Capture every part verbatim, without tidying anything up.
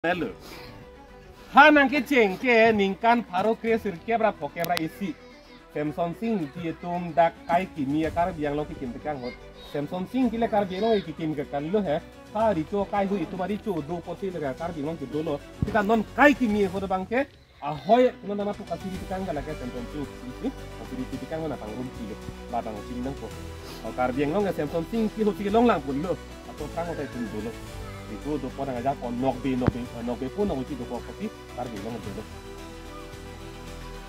Hello. Ha nangkecheng ke ningkan pharo kre sirkep ra phokep ra isi. Semsonsing Ingti atum dak kai kimi a Karbi Anglong kekim tekang ahut. Semsonsing Ingti le Karbi Anglong kekim ke kan lo he. Ha recho kai hu itum ari cho do poti le Karbi Anglong ke dolo. Kita non kai kimi ahut abang ke ahoi non nama tu kasiri tekang ka lake Semsonsing Ingti. Kasiri tekang mana pangrum kilo. Batang sing nangpo. Karbi Anglong ke Semsonsing Ingti ahut si long lang pun lo. Ato prang otai tum dolo. Itu do pon ajak pon nokbe nokbe nokbe pun nokbe do pon kopi Karbi Anglong dolo.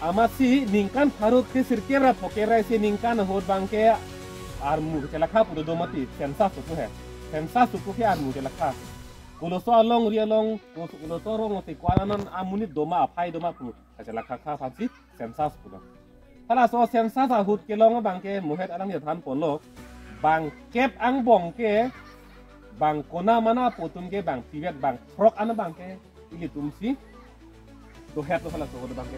Amatsi ningkan pharo kre sirkep ra phokep ra isi ningkan ahut abang ke armu chelakha pu do mati census pu he. Census pu ke armu chelakha. Koloso alongri along, koloso rong te ko-an amonit doma aphai doma pu chelakha kha aphansi census pu do. Halaso census ahut kelong abang ke muhet alang ya than ponlo. Bang kep angbong ke bang kona mana pu atum ke bang pivet bang throk an abang ke ilitum si dohet lo halaso ahut abang ke.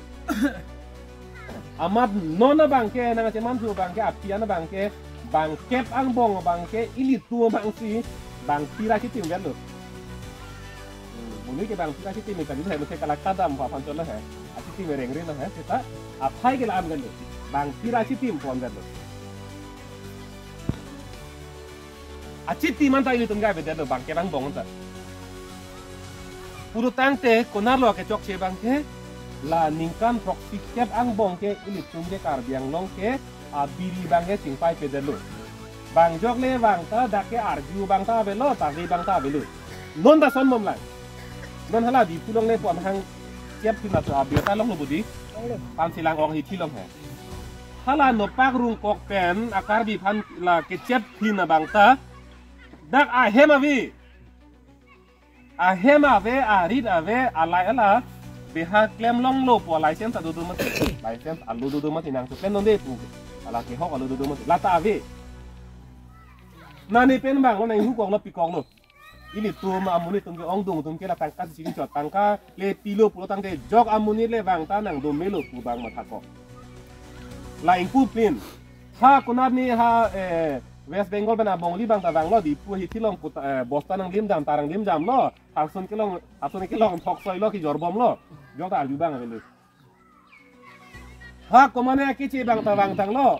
Amat non abang ke nangcheman thu abang ke api an abang ke bang kep angbong abang ke ilitum abang si bang pi ra chitim vet lo. Hmm, buni ke bang pi ra chitim kan he, ke kalak tadam pa phan cholo he. Achitim reng reng lo he, seta aphai ke la-an kan lo. Bang pi ra chitim pon kan lo. Achitim anta ilitum ga beda lo bang kep angbong anta. Pulo tangte konarlo kechokche abang ke la ningkan throksi kep angbong ke ilitum ke Karbi Anglong ke abiri abang ke chingpai pedetlo. Bang jok le bang ta dak ke arju abang ta avelo, tari abang ta avelo. Non ta son bom lang. Non hala Diphu along le pon hang chep phin ato abir ta longlo budi. Pansi lang ong hithi long he. Hala nopak rungkok pen a Karbi aphan la kechep phin abang ta dak ahem ave. Ahem ave, arit ave, alai ala beha klem longlo pu license ado do mati. License alo do do mati nangchoklem nonde pu. Ala kehok alo do do mati. Lata ave. Nani pen bang lo nang hu kok lo pi kok lo. Ilitum amonit atum ke ongdung atum ke la tangka si chot tangka le pilo pulo tangte jok amonit le bang ta nangdun melo pu bang matha kok. La ingpu pin. Ha konat ni ha, eh, West Bengal pen abongli bang ta bang lo Diphu hithi long puta, eh, bosta nanglim jam tarang lim jam lo. Hasun kelong, hasun kelong thok soi lo kejor bom lo. Jok ta arju abang avelo. Ha komane akeche bang ta bang tanglo.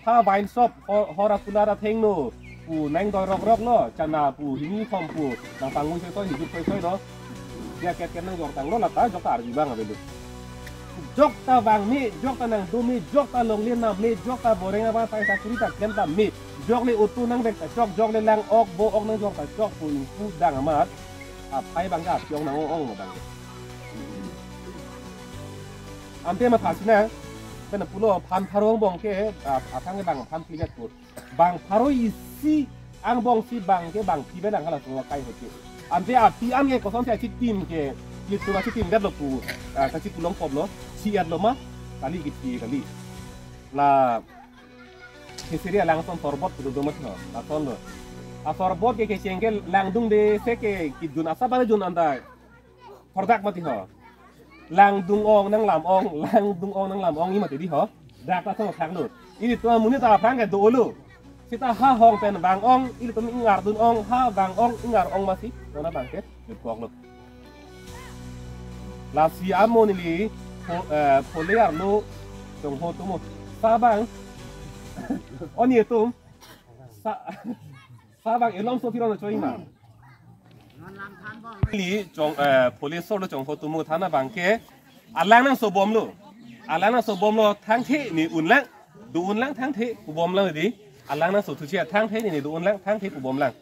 Ha wine shop ho-, hor akular athengno pu nang doi rok rok lo. Chana pu hini thom pu nang pangui soi soi hijuk soi soi lo. Dia ket ket nangjor tanglo lata jok ta arju abang avelo. Jok ta bang me, jok ta nangdun me, jok ta longle nam me, jok ta boreng abang ta sakuri ta klem ta me. Jok le utu nang bek ta chok, jok le lang ok bo ok nangjor ta chok pu ingpu dang amat. Aphai bang ke apiong nang ong ong bang. Ante matha sinang, pen pulo phan pharo angbong ke, ah, athang ke bang phan phli vet pu. Bang pharo isi angbong si bang ke bang pi vet lang halaso kai ahut ke. Ante api an ke kosonsi achitim ke, ilitum achitim vet lo pu, ah, kachi kulong pop lo, si et lo ma, kali kiti kali. La, keseri alang son sorbot pu do do mati ho, lason lo. Asorbot ke kecheng ke langdungde se ke kejun asa bale jun anta. Hordak mati ho. Langdung ong nanglam ong, langdung ong nanglam ong i mati di ho. Dak ta so thang lo. Ilitum amonit ta aphrang ke dolo. Seta ha hong pen bang ong, ilitum ingar dun ong, ha bang ong, ingar ong masi. Kona bang ke, jut kok lo. Lasi amo neli, pho-, eh, phole arlo, chongho tumo. Sa bang, on ye tum. Sa, sa bang, elom so phiron choi ma. Neli chong, eh, police solo chong photo mo thana bang ke. Alang nangso bomlo. Alang nangso bomlo thangthe ne unlang. Do unlang thangthe pu bomlang di. Alang nangso thuche thangthe ne ne do unlang thangthe pu bomlang.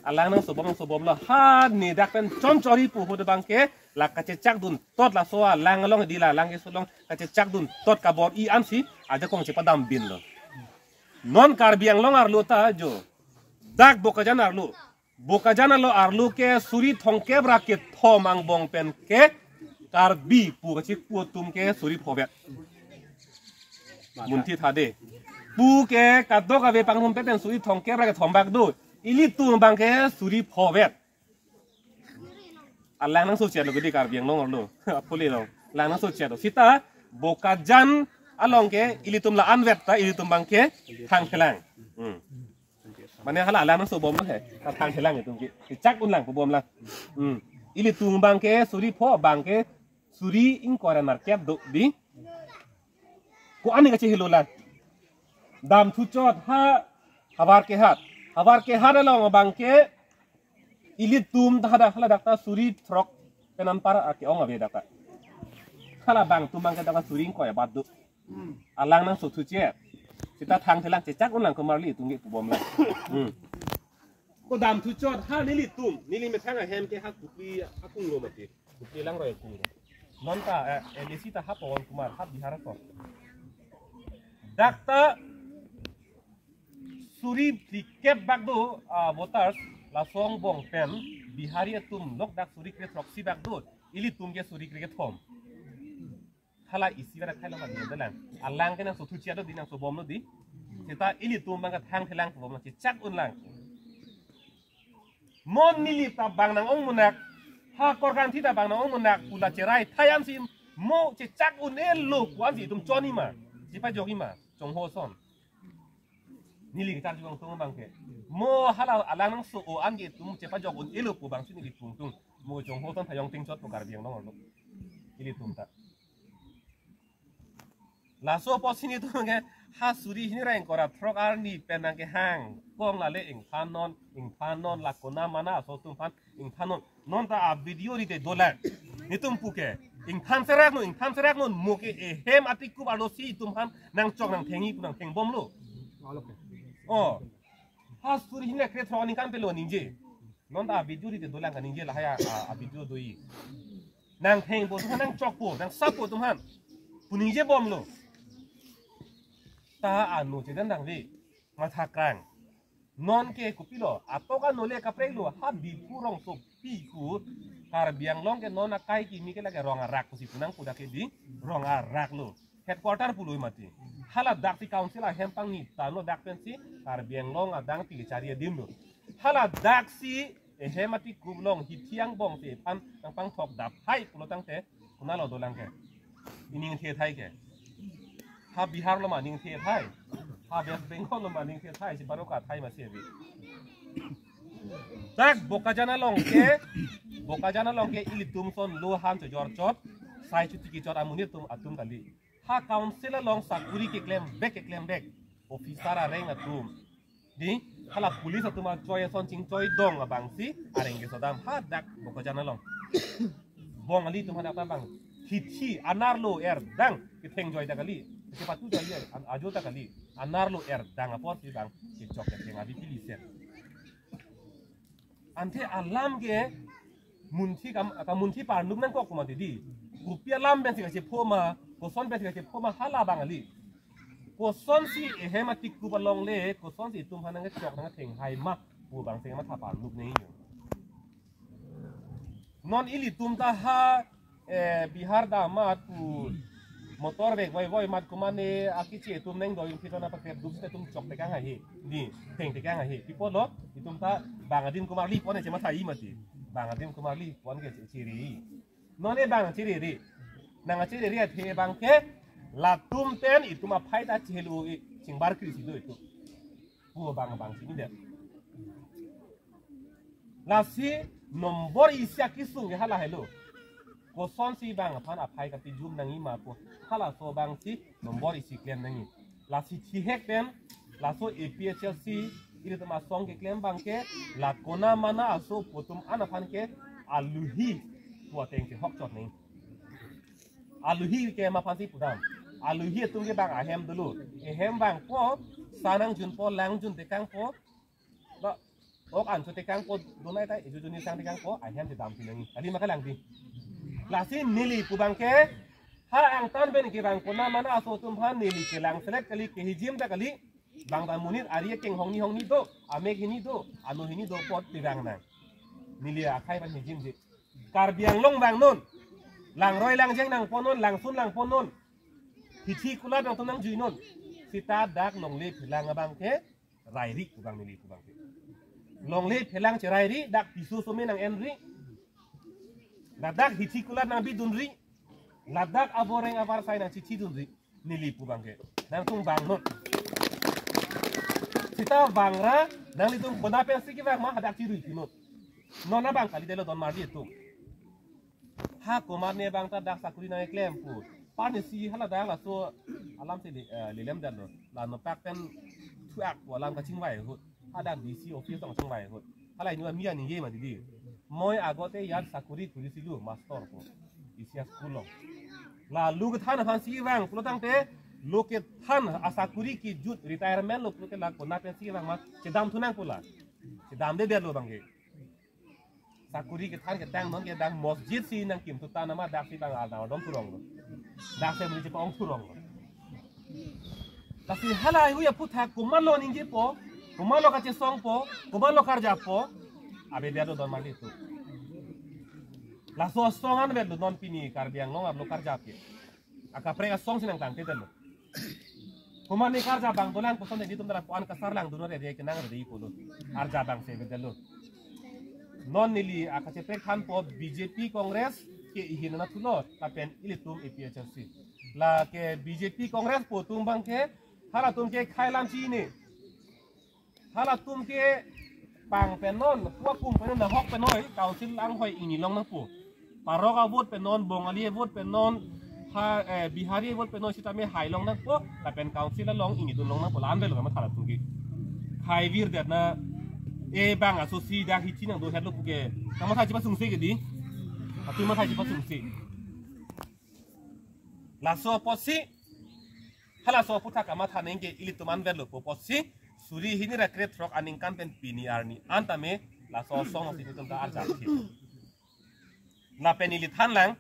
Alang nangso bom nangso bomlo. Ha ne dak pen chon chori pu ho de bang ke. La kachechak dun tot laso alang along di la lang ke solong kachechak dun tot kabor i ansi ajakong chepadam binlo. Non Karbi Anglong arlo ta jo. Dak Bokajan arlo. Bokajan arlo arlo ke suri thomkep ra kethom angbong pen ke Karbi pu kachikpo atum ke suri phovet. Munthi thade. Pu ke kadokave pangrumpe pen suri thomkep ra kethom bak do. Ilitum bang ke suri phovet. Alang nangso chet lo gede Karbi Anglong arlo. Apuli lo. Lang nangso chet lo. Sita Bokajan along ke ilitum la anvet ta ilitum bang ke thangthelang. Hmm. Mane hala alang nangso bomlo he. Ta thangthelang itum ke. Chak unlang pu bomlang. Hmm. Ilitum abangke suri pho abangke suri ingkoi ra nerkep do di. Ko-an ni kachehelo la. Damthu chot ha Havar Kehat. Havar Kehat along abangke ilitum ta hadak hala dak ta suri throk pen anpar ake-ong ave dak ta. Hala abang atum abangke dak ta suri ingkoi abat do. Alang nangso thuche. Seta thangthelang chechak unlang komarli atum ke pubom la. Hmm. Ko damthu chot ha nelitum, neli methang ahem ke ha Kopili akung lo mati. Kopili langroi akung lo. Non ta, eh, M A C ta ha Pawan Kumar, ha Bihar ator. Dak ta suri phlikep bak do, ah, voters, laso angbong pen Bihari atum lok dak suri krethrok si bak do, ilitum ke suri krekethom. Hala isi bara khai lo kadi dalang. Alang ke nangso thuche do di, nangso bom lo di. Seta ilitum abangke thangthelang bom lo, chechak unlang. Mo neli ta bang nang-ong munak, ha Korkanthi ta bang nang-ong munak, pu la cherai thai ansi mo chechak un-elo pu ansi itum chonji ma, chepajokji ma, chongho ason. Neli kachar chibang tung abangke. Mo hala alang nangso-o an ke itum chepajok un-elo pu abangsi neli tung tung. Mo chongho ason thayong ting chot pu Karbi Anglong arlo. Ilitum ta. Laso apotsi nelitum ke ha suri hini ra ingkoi ra throk arni pen nangkehang. Kong lale ingphan non, ingphan non, la kona mana aso atum aphan ingphan non. Non ta a video rite dolang. Nelitum puke. Ingphan serak non, ingphan serak non. Mo ke ehem atikup arlo si itum aphan nangchok nangthengji pu nangthengbom lo. Oh. Ha suri hini ra krethrok aningkan pelo ningje. Non ta a video rite dolang kaningje lahai a, a, a video doji. Nangthengpo atum aphan, nangchokpo, nangsappo atum aphan pu ningje bom lo. Ta ano chedan dang ve. Matha kang. Non ke kopilo, atok ano le kaprek lo, ha Diphu rongsopi ku, Karbi Anglong ke non akai kimi ke lake rong arak pusi pu nang pu dak ke di, rong arak lo. Headquarter pulo mati. Hala dak si council ahem pangni ta no dak pensi Karbi Anglong adang pi kechari adim lo. Hala dak si ehem atikup along hithi angbong si aphan nangpangthok dap hai pulo tangte, konatlo dolang ke? Ining the thai ke. Ha Bihar lo ma ning the thai. Ha West Bengal lo ma ning the thai, si baru ka thai masi ave. Dak Bokajan along ke, Bokajan along ke ilitum ason lo han chojor chot, sai chotiki chot amonit atum atum kali. Ha council along sakuri keklem bek keklem bek. Officer areng atum. Di, hala police atum achoi ason chingchoi dong abangsi areng keso dam hadak Bokajan along. Bong ali atum hadak ta bang. Hithi anerlo erdang ketheng joi ta kali. Kepatu ta kali, an-, ajo ta kali. Anerlo erdang apor si bang. Kechok ketheng abi pili ser. Ante alam ke munthi kam, kamunthi parnuk nangkok kuma didi. Kopi alam pensi kachepho ma, koson pensi kachepho ma hala bang ali. Kosonsi ehem atikup along le, kosonsi itum aphan nangkechok nangketheng hai ma, pu bang si matha parnuk nangji. Non ilitum ta ha, eh, Bihar damat pu motor bag voi voi mat kumane akeche atum neng doyung phi tona paket duk sita atum chok tekang ahi. Di, theng tekang ahi. Pi apotlo, itum ta bang adim komarli pon che mathaji mati. Bang adim komarli pon ke chiri. Non e bang chiri ri. Nangchiri ri athe abangke latum pen itum aphai ta chihelo e chingbar kri si do itum. Pu bang bang si mi det. Lasi nombor isi akesung ke hala helo. Kosonsi bang aphan aphai kapejum nangji ma pu halaso abangsi nombor isi klem nangji. Lasi thihek pen laso A P H L C ilitum asong keklem abangke la kona mana aso pu atum an aphan ke aluhi pu ateng si hokchot nangji. Aluhi ke ma aphansi pudam. Aluhi atum ke bang ahem dolo. Ehem bang po, sa nangjunpo, langjun tekangpo. Ba, ok an cho tekangpo, donai tai, ejo joni sang tekangpo, ahem si dam pinangji. Kali ma kalang di. Lasi neli pu abangke, ha angtan pen ke bang kona mana aso atum aphan neli kelang selet kali, kehijim ta kali. Bang ta monit ari akeng hongni hongni do, amek hini do, ano hini do apot pirang nang. Neli akhai aphan hijim di. Karbi Anglong bang non. Langroi langjeng nangpo non, langsun langpo non. Hithi kulat nangtum nangjui non. Sita dak longle phelang abangke rairi pu bang neli pu abangke. Longle phelang cherairi, dak piso some nang-enri. Ladak hithi kulat nangbidunri. Ladak aboreng abarsai nangchithidunri. Neli pu abangke. Nangtum bang non. Sita bang ra, nanglitum kona pensi kevang ma hadak chirui pi non. Non abang kali delo don marli atum. Ha komatne abang ta dak sakuri nangklem pu. Parnesi hala dak laso alam si le, eh, lelem detlo. La nopak pen thuak pu alam kachingvai ahut. Hadak D C office along chingvai ahut. Hala inut ami aningje ma didi. Moi agote iyat sakuri kuri si lo master ko. Isi aschool along. La lo kethan aphan si vang pulo tangte lo kethan asakuri kejut retirement lo pulote la konat pen si vang ma chedam thu nang pu la. Chedamde detlo abangke. Sakuri kethan ketang non ke dak masjid si nangkim thu ta nama dak si bang arnam dom thurong lo. Dak si muni chepa-ong thurong lo. Lasi hala hui aphuthak komatlo ningjepo, komatlo kachesongpo, komatlo karjappo, avedetlo don mali tu. Laso asong an avedetlo non pini Karbi Anglong arlo karjap ke. Akaprek asong si nangtangte detlo. Komatne karjap abang dolang koson nelitum dara puan kasar langdun re re kenang re pulo. Arjap abang si avedetlo. Non neli akacheprek thanpo B J P Congress ke ihin na thulo lapen ilitum A P H L C. La ke B J P Congress pu atum abangke halatum ke khailam si ne. Halatum ke pang pen non, puakum pen non, nahok pen noi, council anghoi ingni long nangpo. Parok a-vote pen non, Bongali a-vote pen non, ha, eh, Bihari a-vote pen non, sitame hai long nangpo, lapen council along ingni dun long nangpo, la-an avelo kamatha latum ke. Khai virdet na, e bang aso si dak hichi nangdo hetlo puke. Kamatha chepasungse ke di. Atum matha chepasungse. Laso apotsi, halaso aphuthak kamatha ningke ilitum an avedetlo pu apotsi, suri hini ra krethrok aningkan pen pini arni an tame, laso asong si ilitum ta arjap thi. Lapen ili thanlang,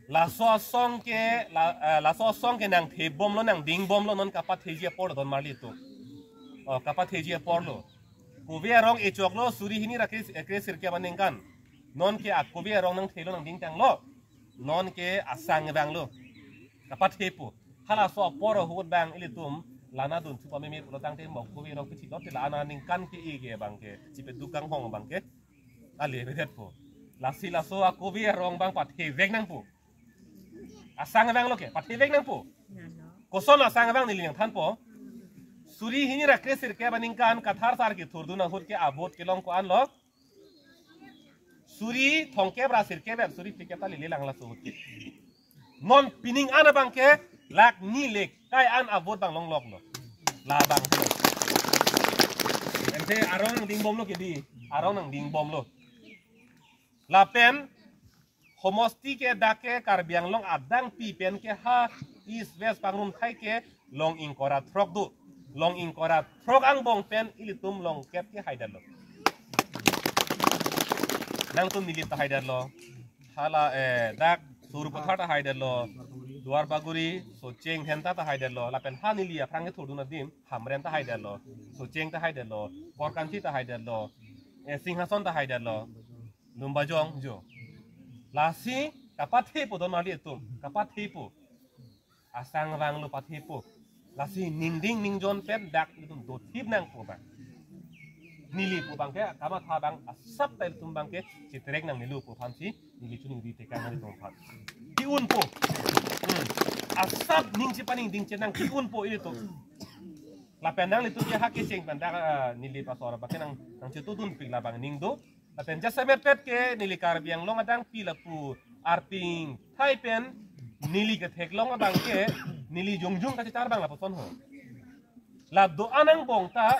laso asong ke, la, eh, laso asong ke nangthebomlo nangdingbomlo non kapatheji apor don marli tu. Oh, kapatheji aporlo. Kove arong echoklo suri hini ra kre, eh, kre sirkep aningkan. Non ke akove arong nangthelo nangdingtanglo. Non ke asang vanglo. Kapathepo. Halaso apor ahut abang ilitum la-an dun thu pameme pulo tangte mo kove arong pithi lote la-an aningkan ke-e ke abangke. Chipeduk kanghong abangke. Ale avedetpo. Lasi laso akove arong abang pathevek nangpo. Asang vanglo ke, pathevek nangpo. Koson asang vang neli nangthanpo. Suri hini ra kre sirkep aningkan Kathar sar kethurdun ahut ke a-vote kelong ko-anlo. Suri thomkep ra sirkep, suri phlikep ta lele lang laso ahut ke. Non pining an abangke lakh ni le kai an a-vote abang longloklo. La abang. Ente arong nangdingbomlo ke di, arong nangdingbomlo. Lapen homosti ke dak ke Karbi Anglong adang pi pen ke ha East West Pangrumthai ke long ingkoi ra throk do. Long ingkoi ra throk angbong pen ilitum long kep ke haidetlo. Nangtum Nilip ta haidetlo. Hala, eh, dak Sarupathar ta haidetlo. Duarbagori, Socheng, Dhenta ta haidetlo. Lapen ha neli aphrang kethurdun adim, Hamren ta haidetlo. Socheng ta haidetlo. Korkanthi ta haidetlo. Eh, Singhason ta haidetlo. Lumbajong jo. Lasi kapathepo don marli atum, kapathepo. Asang vanglo pathepo. Lasi ningding ningjon pen dak ilitum dothip nangpo abang. Neli pu abangke kamatha abang asap ta ilitum abangke chitrek nangnelo pu aphansi neli chuningri tekang ilitum aphan. Ki-unpo. Hmm. Asap ning chepaningding chenang ki-unpo ilitum. Lapen nanglitum ke ha kecheng pen dak, ah, neli pasor abangke nang, nangchetudunpik labang ning do. Lapen jasemet pet ke neli Karbi Anglong adang pi lapu arping thai pen neli ketheklong abangke neli jongjung kachechar abang lapuson ho. La do-an angbong ta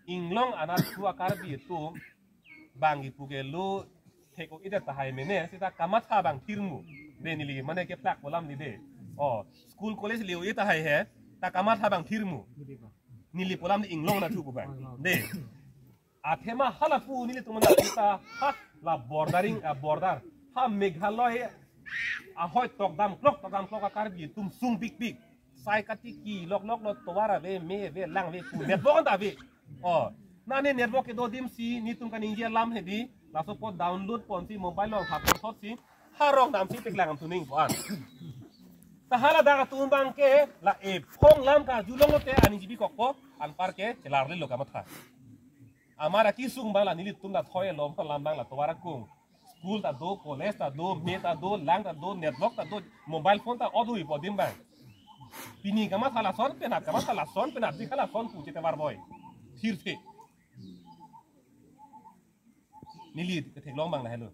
inglong anat thu a-Karbi atum bang ipu ke lo thek-o-edet tahai mene seta kamatha abang thirmu. De neli mane keplak pu alam di de. Oh, school college le-o-e tahai he ta kamatha abang thirmu. Neli pu alam di inglong anat thu pu abang. De. Athema halapu nelitum mena kita ha la bordering, ah, border. Ha Meghalaya ahoi tokdam klok, tokdam klok a-Karbi atum sung pikpik. Sai katiki lokloklo tovar ave, me ave, lang ave, pu network anta ave. Oh, nane network kedo adim si nelitum kaningje alam hedi. Laso apot download ponsi mobile along ha pon thotsi ha rong damsi peklang am tuning po an. Ta hala dak atum abangke la ephong lam karjulonglo te aning chipikokpo, anparke chelarlelo kamatha. Amar akesung abang la nelitum la thoi alom alam abang la tovar akung. School ta do, college ta do, me ta do, lang ta do, network ta do, mobile phone ta odu ipo adim abang. Pini kamatha lason penap, kamatha lason penap, di kalason pu chete barboi. Thirthe. Neli ketheklong abang lahelo.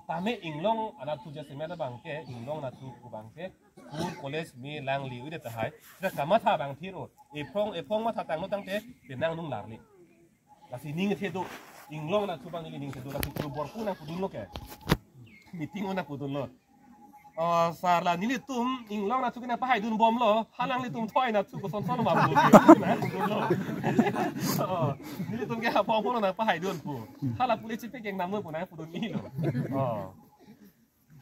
Tame inglong anatthu jasemet abangke, inglong anatthu pu abangke, school, college, me lang li ude tahai. Sita kamatha abang thiro. Ephong, ephong matha tanglo tangte, penang nung larli. Lasi ning thedo, inglong anatthu abang neli ning thedo, lasi kru bor ku nangpudunlo ke. Meeting nangpudunlo. Oh, sir la nelitum inglong anatthu ke nangpahaidun bomlo, ha nanglitum thoi anatthu koson son ma pu. Nangpudunlo. Oh, nelitum ke ha bom lo nangpahaidun pu. Hala pule chipekeng namno pu nangpudun-ilo. Oh.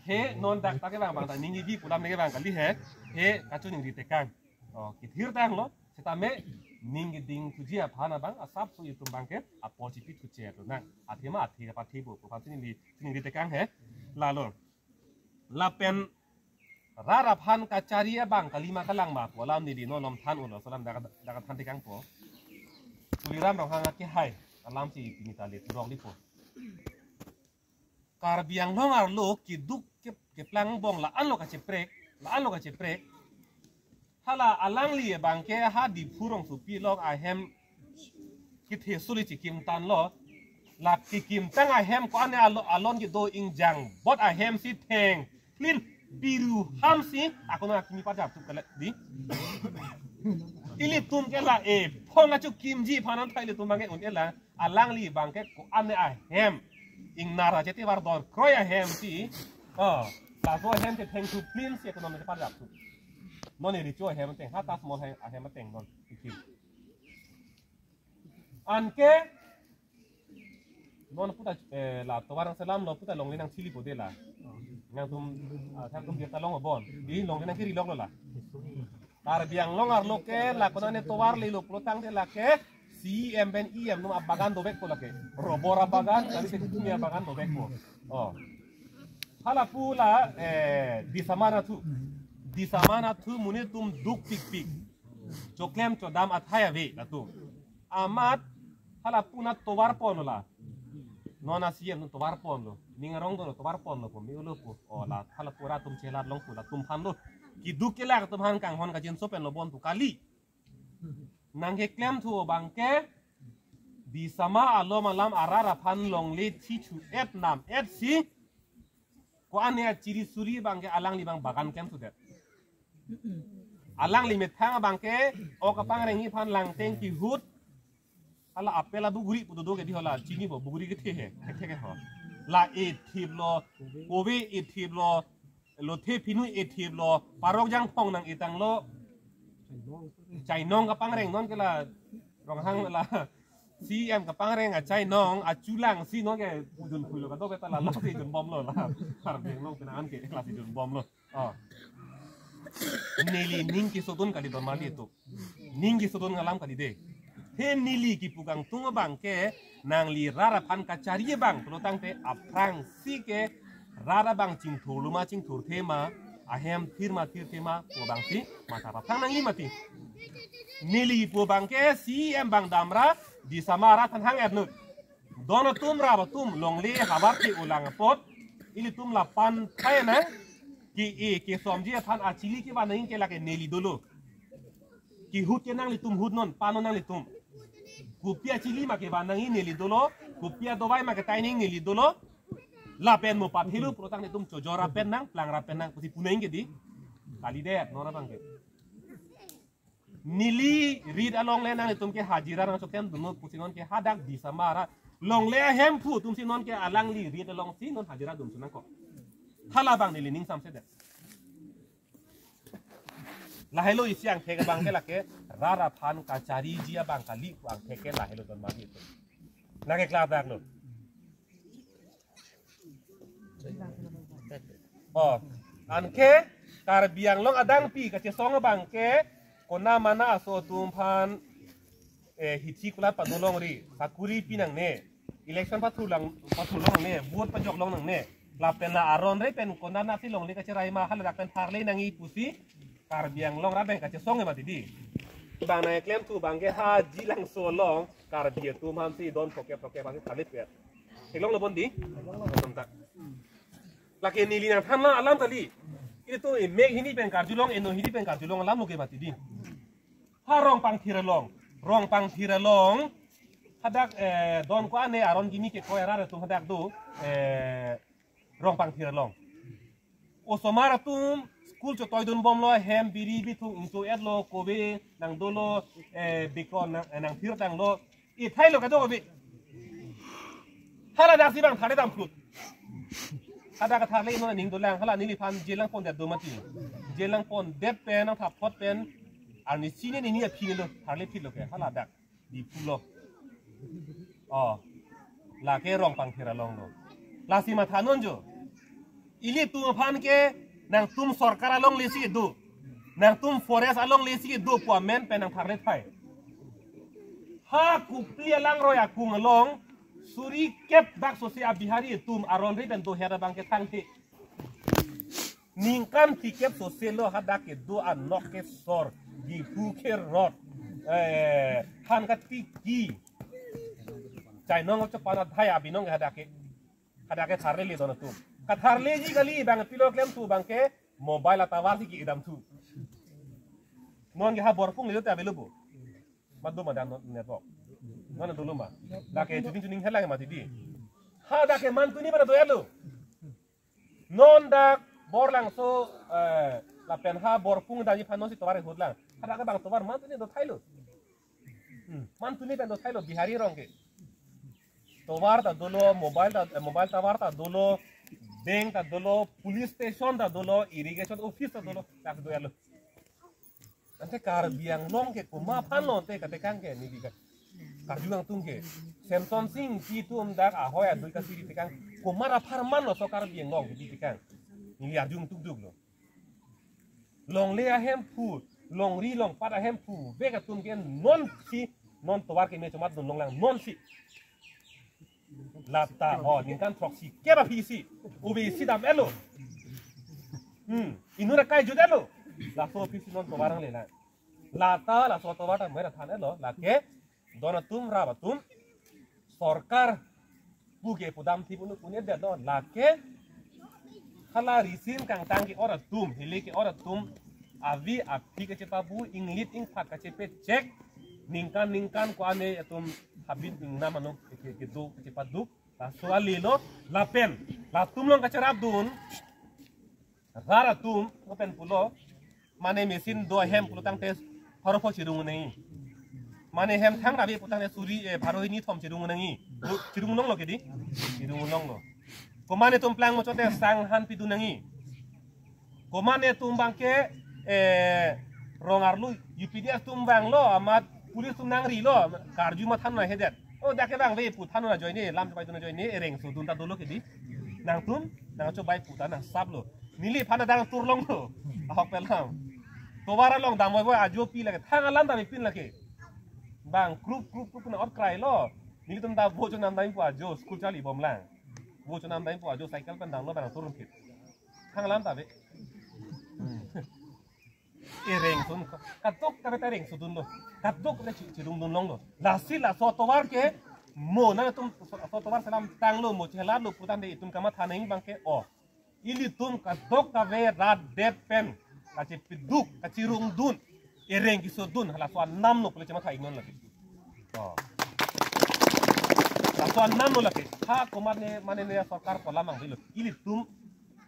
He non dak ta ke bang bang ta ning igi pulam ne ke bang kali he. He kachiningri tekang. Oh, kethir tanglo. Setame ning keding thuji aphan abang asapso itum abangke apor chipi thuche tu nang. Athema athe pathi bo. Pu aphan chiningri, chiningri tekang he. Lalo. Lapen rat aphan kachari abang kalima kalang ma pu alam neli non nom than ulo, laso alam dak, dak than tekangpo. Tuliram Ronghang akehai alam si pini ta le turok lipo. Karbi Anglong arlo keduk ke, keplang bong la-an lo kacheprek, la-an lo kacheprek. Hala alangli abangke ha Diphu rongsopi along ahem kethe suli chikim tanlo. La kekim tang ahem ko-an ne alo-, alon kedo ingjang bot ahem si theng klin biru ham si akono akimi pajap tu kali di. Ilitum ke la ephong achu kimji phanan thai ilitum abangke un-e la. Alangli abangke ko-an ne ahem ingnar aje te vardor kroi ahem si. Oh, laso ahem te theng thu plin si ekonomi te parjap thu. Non eri cho ahem teng, ha Taj Mahal ahem, ahem teng non ikim. Anke non puta, eh, la tovar nangselamlo puta longle nangchili po de la. Nangtum, ah, nangtum dia ta long abon. Di longle nangkiri lok lo la. Karbi Anglong arlo ke la konane tovar lelo pulo tangte lake C E M pen E M atum abagan dovekpo lake. Robor abagan, tadi se kumi abagan dovekpo. Oh. Hala pu la, eh, Disama anatthu. Disama anatthu monit atum dukpikpik. Choklem chodam athai ave latum. Amat hala pu nat tovar ponlo la. Non a C E M atum tovar ponlo. Ning arong do tovar ponlo pu me-olo pu. Oh, la hala pu rat atum chelar longpo latum aphan lo. Keduk kelak atum aphan kanghon kachinso pen lo bon pu kali. Nangkeklem thu abangke Disama alom alam arat aphan longle thi chu et nam et si ko-an ne achiri suri abangke alangli abang bagan klem thudet. Alangli methang abangke ok kapangrengji aphan langteng kehut. Hala apel abuguri pu dodo ke di hala chinipo, buguri kethe he, kethe ke ho. La ethiplo, kove ethiplo, lothe pinu ethiplo, parok jangphong nang-etanglo. Chainong kapangreng non ke la Ronghang la C E M kapangreng achainong achulang si non ke jun phuilo kadokave ta la lo si jun bomlo la. Karbi Anglong penang an ke la si jun bomlo. Oh. Neli ning kesodun kali don mali tu. Ning kesodun alam kali de. He neli kipu kangtung abangke nangli rat aphan kachari abang pulo tangte aphrangsi ke rat abang chingthurlo ma chingthurthe ma ahem thir ma thirthe ma pu abangsi matha paphrang nangji mati. Neli kipu abangke C E M abang damra Disama arat aphan hang-et nut. Don atum rap atum longle havar ke ulang apot ilitum lapan thai nang ke-e kesomji aphan achili kevan nangji ke lake neli dolo. Kehut ke nanglitum hut non, pan non nanglitum. Kopi achili ma kevan nangji neli dolo, kopi adovai ma ketai nangji neli dolo. Lapen mo pathelo pulo tang netum chojor apen nang, plang apen nang, pusi pu nangji ke di. Kalidet, non abangke. Neli rit along le nanglitum ke hajira nangchoklem dun nut pusi non ke hadak Disama arat. Longle ahemphu atum si non ke alangli rit along si non hajira dun su nangkok. Hala abang neli ning samsedet. Lahelo isi angthek abangke lake rat aphan kachariji abang kali pu angthek ke lahelo don mali itu. Nangkeklar dak lo. Oh, anke Karbi Anglong adangpi kachesong abangke kona mana aso atum aphan, eh, hithi kulat padolongri, sakuri pi nangne, election pathu lang, pathu longne, vote pajok long nangne, lapen la aron re pen kona nasi longle kacherai ma haladak pen tharle nangji pusi Karbi Anglong rat abang kachesong mati di. Bang nangklemthu abangke ha Jilangso along Karbi atum aphan si don phokep phokep aphan si tharlipet. Theklonglo bon di? Theklonglo bon ta. Lake neli nangthan alam kali. Itum emek hini pen karjulong, eno hini pen karjulong alam lo ke mati di. Ha Rongpangthir along. Rongpangthir along. Hadak, eh, don ko-an ne aron kimi kekroi arat atum hadak do. Eh, Rongpangthir along. Osomar atum school chotoidun bomlo, hem biri bithung ingto-etlo, kove nangdolo, eh, bikon nang, eh, nangthir tanglo. Ithailo kadokave. Hala daksi bang tharle damphut. Hadak tharle non aning dolang, hala neliphan jail nangpondet do mati. Jail nangpondet pen, nangthap phot pen, arni sini nini aphi nilo, tharle phitlo ke, hala dak. Diphu lo. Oh. Lake Rongpangthir along lo. Lasi mathanon jo. Ilitum aphan ke nangtum sorkar along lesi do. Nangtum forest along lesi do pu amen pen nangtharle thai. Ha Kopili alangroi akung along suri kep dak sose a-Bihari atum aron ri pen do hera bang ke thangthe. Ningkan phlikep sose lo hadak kedo anok kesor, Diphu kerot, eh, han katiki. Chainong chepan adhai abinong hadak ke. Hadak ke tharle le don atum. Katharleji kali bang pilo klemthu bang ke mobile a-tower si ki-edamthu. Non ke ha Borpung le te available. Madu madan network. Non dolo ma. Dak ke chuning chuning helang mati di. Hadak ke mantuni pada do elo. Non dak Borlangso, eh, lapen ha Borpung dani phan non si tovar hutlang. Hadak ke bang tovar mantuni do thailo. Hmm, mantuni pen do thailo Bihari arong ke. Tovar ta dolo, mobile ta, eh, mobile tower ta dolo, bank ta dolo, police station ta dolo, irrigation office ta dolo, dak do elo. Ante Karbi Anglong ke komat aphan lo ante katekang ke neli ke. Karju Angtung ke. Semsonsing Ingti atum dak ahoi adui kasiri tekang. Komat apharman lo so Karbi Anglong ke tekang. Neli arju tuk tuk lo. Longle ahemphu, longri longpat ahemphu, vek atum ke non si, non tovar keme chomat dun longlang non si. Lata, oh, ningkan throksi kep aphi si, ove isi dam elo. Hmm, inut akai jut elo. Laso aphi si non tovar nangle lang. Lata, laso tovar ta mera than elo, lake, don atum, rap atum, sorkar, pu ke pudam thi punu punya dia no, lake, hala risim kangtang ke-ot atum, hili ke-ot atum, avi aphi kachepabu, inglit ingphat kachepechek, ningkan ningkan ko-an atum habit ingnam ano ke, ke, kedo kachepaduk, laso ale lo, lapen, latum along kacherap dun, rat atum, lapen pulo, mane machine do hem pulo tangte, pharo pho chirung nangji. Mane hem thang rabi pu tangte suri, eh, pharo hini thom chirung nangji. Chirung longlo ke di? Chirung longlo. Ko mane atum plang mochote sang han pidun nangji. Ko mane atum bang ke, eh, rong arlo U P D S atum vanglo, amat police atum nangrilo, karju ma than na hedet. Oh, dak ke bang ve pu than na ajoine, lam chepaidun ajoine, ereng sodun ta dolo ke di. Nangtum, nangchobai pu ta nangsaplo. Neliphan adang tur longlo. Ahok pelam. Tovar along dam voi voi ajo pi lake. Thang alam dam pin lake. Bang krup krup krup na ot krailo. Nelitum ta vo chonam dam pu ajo school charli bomlang. Vo chonam dam pu ajo cycle pen damlo bang turun kit. Thang alam ta ve. Ereng sun kadokave ta reng sodunlo. Kadokave chi, chirung dun longlo. Lasi laso tovar ke mo nangtum so, so tovar selam tanglo mo chelarlo pu tangte itum kamatha nangji bang ke o. Ilitum kadokave rat det pen kachepiduk, kachirung dun, ereng kesodun, halaso anam lo pule chematha iknon lagi. Oh. Laso anam lo lagi. Ha komat ne mane ne sorkar kolam ang bilo. Ilitum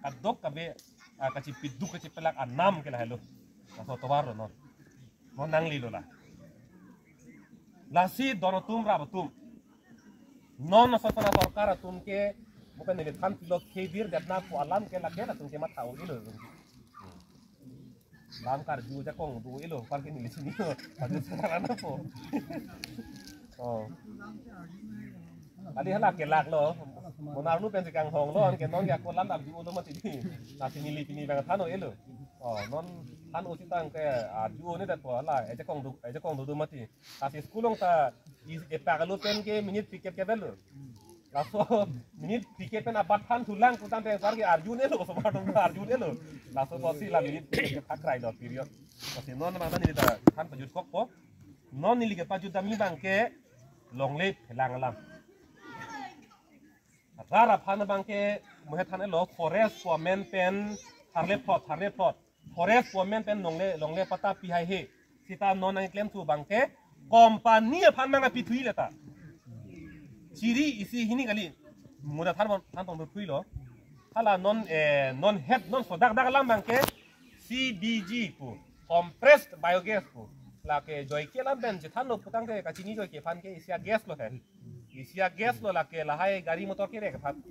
kadokave, ah, kachepiduk, kachepelak anam ke lahelo. Laso tovar lo non. Non nanglelo la. Lasi don atum rap atum. Non asosona sorkar atum ke, bukan neli than pilo kebir jatna pu alam ke lake latum ke matha un-elo. Lam karju ajakong do-elo, par ke neli sini. Karju sekarang apa? Oh. Kali hala kelak lo. Mo arnu pen si kanghong lo, anke non ke ako lam karju do mati di. Lasi neli pini bang than un-elo. Oh, non than un-e sitang ke arju un-edet po hala, ajakong do, ajakong do do mati. Lasi school along ta i-, epak alo pen ke minute phlikep ke avelo. Laso minute phlikep pen abat than thulang pu tangte par ke arju un-elo, osomar atum arju un-elo. Laso apotsi la minute phlikep thakrai do period. Lasi non mane neli ta than pajut kokpo. Non neli kepajut damji bang ke longle phelang alam. Rat aphan bang ke mo he than-elo forest pu amen pen tharle phlot, tharle phlot. Forest pu amen pen longle, longle patta pihai he. Seta non nangklemthu bang ke company aphan mang apithui leta. Chiri isi hini kali. Mo ta than pon, than pon thuilo. Hala non, eh, non het non sodak dak alam abangke C B G pu, compressed biogas pu. Lake joike alam pen chethanlo putangte kachini joike aphan ke isi agas lo he. Isi agas lo lake lahai gari motor kerek aphan.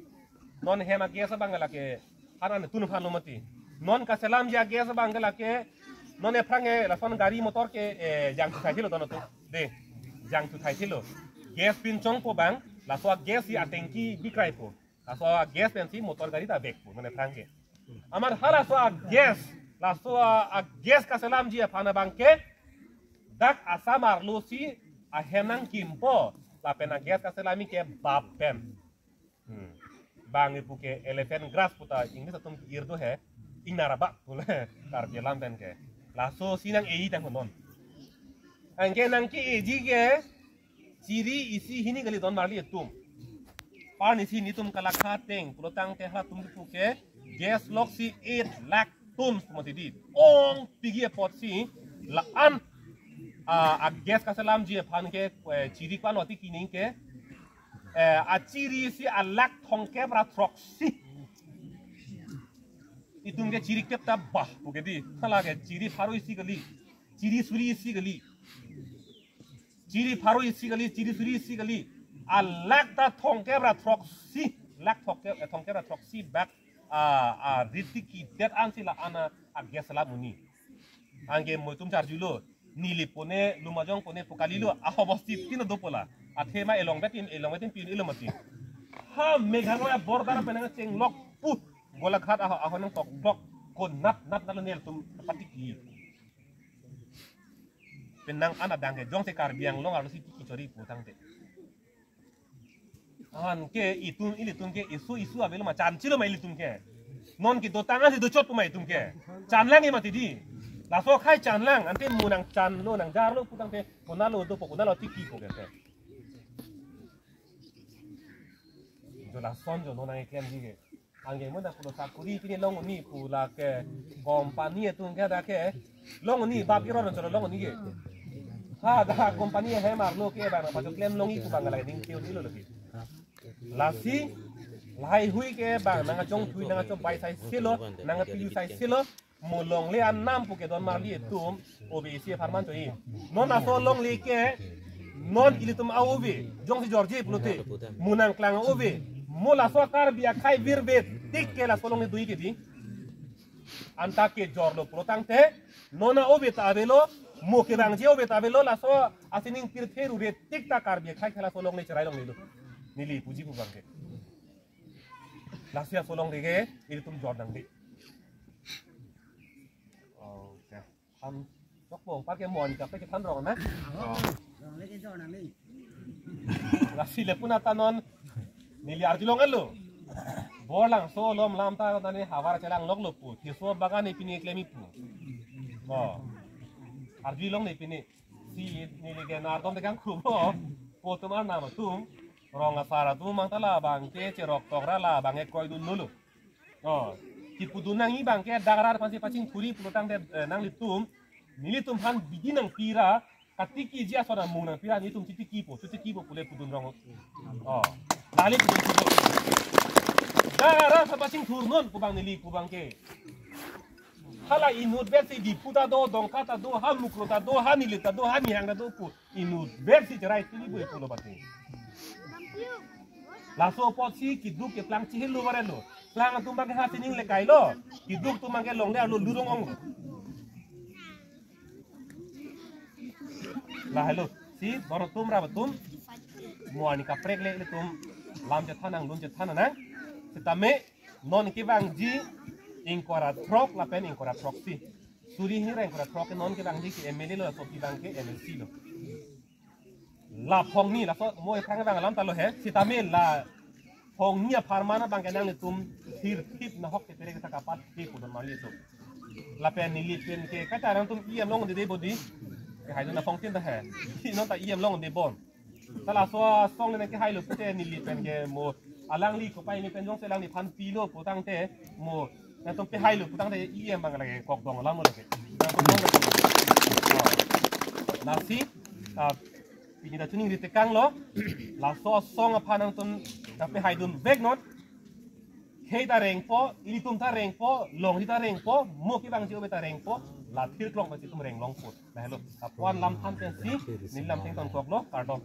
Non hem agas abang lake hanan tun aphan lo mati. Non kaselamji agas abang lake non ephrang ke lason gari motor ke, eh, jangthu thai thilo dono tu. De, jangthu thai thilo. Gas pinchongpo abang, laso agas si atengki bikraipo. Laso agas pensi motor gari ta vekpo, non ephrang ke. Amat halaso agas, laso agas kaselamji aphan abangke, dak Assam arlo si ahem nangkimpo, lapen agas kaselamji ke bap pen. Hmm. Bang ipu ke elephant grass puta English atum ke-ir do he, ingnar abak pule Karbi alam pen ke. Laso si nang-e-i tang non. Anke nangke-eji ke, chiri isi hini kali don marli atum. Pan isi netum kalakha ateng, pulotangte halatum kepu ke, gas lok si eight lakh tons mati di. Ongpik apotsi, la-an, ah, agas kaselamji aphan ke, eh, chiri kwan oti kining ke, eh, achiri si alakh thomkep ra throksi. Itum ke chiri kep ta bah, pu ke di. Hala ke chiri pharo isi kali. Chiri suri isi kali. Chiri pharo isi kali, chiri suri isi kali. Alakh ta thomkep ra throksi. Lakh thomkep, eh, thomkep ra throksi bak, ah, ah, rit tiki det ansi la-an agas selam un-e. Anke mo itum charjulo. Neli pune, Lumajong pune pu kalilo, ahobosti tin dopo la. Athema elong betin, elong betin pin ilo mati. Ha Meghalaya border pen nangchenglok pu. Golaghat aho, aho nangtoklok. Ko nat, nat nalo nelitum patik i. Pen nang anak dang ke jongsi Karbi Anglong arlo si tiki chori putangte. Anke itum ilitum ke isu isu avelo ma, chanchilo ma ilitum ke. Non kedotang ansi dochotpo ma itum ke. Chanlang e mati di. Laso akhai chanlang, ante mo nangchanlo nangjarlo putangte, konatlo dopo, konatlo tiki ko ke. Jo lason jo non nangklemji ke. Anke mo dak pulo sakuri pini long un-e pu lake company atum ke dak ke long un-e bap iror choro long un-e ke. Ha dak company ahem arlo ke bang pachoklem long-e pu bang lake ding kiu dilo lagi. Lasi lahai hui ke bang nangchongthui nangchobai sai selo nangpiu sai selo. Mo longle anam pu ke don marli atum, ove isi apharman choi. Non laso longle ke, non ilitum a-ove, jongsi jorji pulote, mo nangklang a-ove, mo laso Karbi akhai virve tik ke laso longle dui ke di. Anta kejorlo pulotangte, non a-ove ta avelo, mo kevangji ove ta avelo, laso asining pirthe rure tik ta Karbi akhai ke laso longle cherai longlelo. Neli puji pu abangke. Lasi laso longle ke, ilitum jor nangdi. Oke. Than chokpo, parke mon kape ke than rong na. Oh. Lasi le puna ta non neli arjulong alo. Borlangso lom lam ta nani havar chelang lok lo pu. Tiso bagan ni pini klemi pu. Oh. Arjulong ni pini. Si neli ke nardom tekang khubo. Po tum arnam atum. Rong asar atum mang ta labang ke cherok tok ra labang ke koi dun lulu. Oh, kipudun nangji abangke dak rat aphansi pachingthurji pulotangte, eh, nanglitum, nelitum aphan bidi nangpira, katikiji ason amung nangpira, nelitum chitikipo, chitikipo pule pudun rong. Oh, nangli pudun pudun. Dak rat aphan pachingthur non pu abang neli pu abangke. Hala inut vet si Diphu ta do, Dongka ta do, ha Mukro ta do, ha Nilip ta do, ha Nihang ta do pu. Inut vet si cherai tini bui pulo bati. Laso apotsi keduk keplang chihilo barelo. Plang atum abangke ha sining lekai lo. Keduk atum abangke longle arlo lurong ong. Lahelo. Si bor atum rap atum. Mo ani kaprek le ilitum. Lam chethan nang, lun chethan nang. Sitame non kevangji ingkoi ra throk lapen ingkoi ra throksi. Suri hini ra ingkoi ra throk ke non kevangji ke M L A lo, laso kevang ke M L C lo. La phongni laso mo ephrang vang alam ta lo he, sitame la phongni apharman abangke nanglitum thirthip nahok ke tere ke thakapat ke pudon mali so. Lapen neli pen ke kata nangtum E M longde de bodi. Ke hai na phongtin ta he. Si non ta E M longde bon. Ta laso asong le nangkehailo pute neli pen ke mo alangli kopai ni pen jongsi alangliphan pilo putangte mo nangtum pehailo putangte E M abang lake kok dong alam lake. Nangtum dong lake. Lasi, ah, pini ta chuning ri tekang lo. Laso asong aphan nangtum nangpehaidun vek non. Hei ta rengpo, ilitum ta rengpo, longri ta rengpo, mo kevangji ove ta rengpo, la thirklong pensi itum renglong po. Lahelo. Lapu-an lam than pensi, neli lam thengtonkoklo, kardom.